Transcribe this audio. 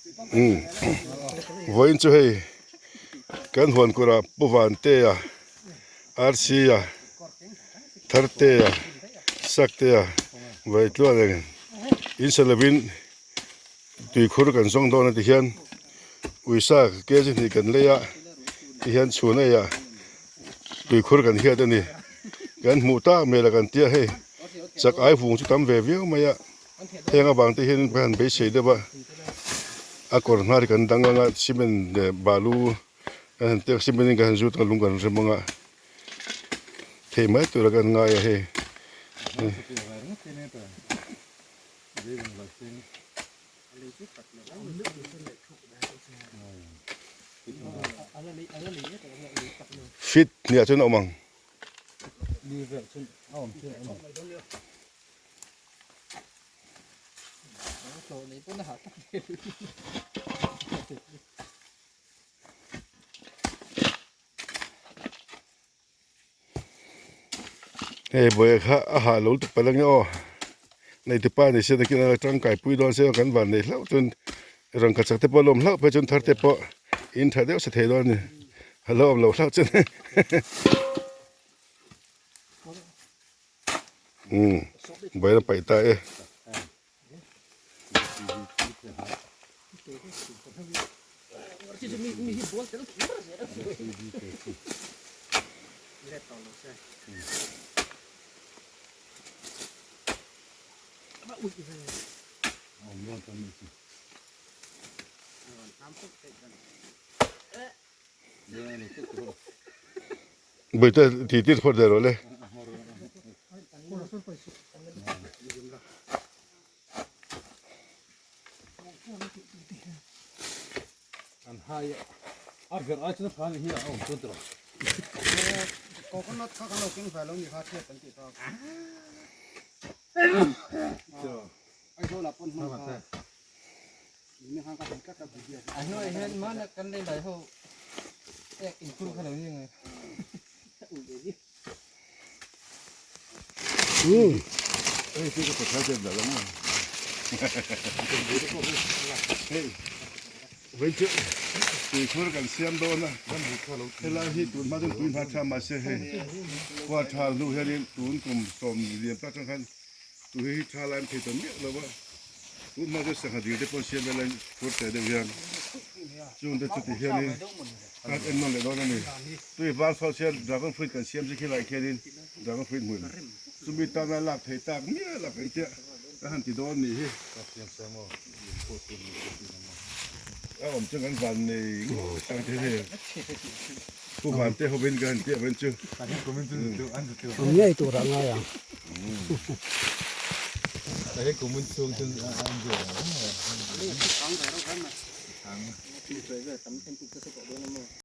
Umm vawiin chu hei kan huan kawrah Pu Vantea Rc-a Thartea Saktea Vaitluan eng in sa lovin tuikhur kan zawng dawn a ti hian uisa kg hnih kan lei a ti hian chhun a eiah tuikhur kan hiat a ni kan hmuh tak hmel a kan tia hei chak ai vung chu tam ve viau mai a. Heng avang te hian kan han beisei deuh a, a kawr hnar hi kan dang ang a cement leh balu kan han tek cement in kan han zut ang a lung kan rem ang a thei mai tur a kan ngai a hei. Fit hniah chuan a awm ang. Hei buai kha a hah lo lutuk palh ange aw nei tupa ni se takin a tangkai pui dawn se kan van nei hlauh chuan rangka chak te pawh a lawm hlauh phei chuan thar te pawh in tha deuh sa thei dawn a ni a lo awm lo hlauh chuan Umm vawiin a paih ta e. Bawihte ti tir phawt ve rawh le. An hai a ver ai chuan than hi a awm chuan tawh. Coconut kha kan lo keng ve lo ni kha thiat kan tih tak. Aizawl ah pawn hman kha. A hnuaiah hian hmana kan lei lai ho ek inkhur kha lo ni ang e. Hei vawi chu tuikhur kan siam dawn a helai hi tun hma chuan tui hma tha mahse hei khua tha hnu hianin tun kum sawm lian tak atang khan tui hi tha lai an thei ta miah lo a. Tun hma chu sangha dil te pawh siam vel a phur teh deuh hian chung te chu ti hianin kan en nawn leh dawn a ni. Tui vang sawn hian dragon fruit kan siam zik helai khianin dragon fruit hmun chumi tana lak thei tak mial a kan tia kan han ti dawn nih hi. A awm chu kan van nei ngawt ang te hei pu van te hovin kan han tia vain chu. Awm ngei tur ah ngai ang.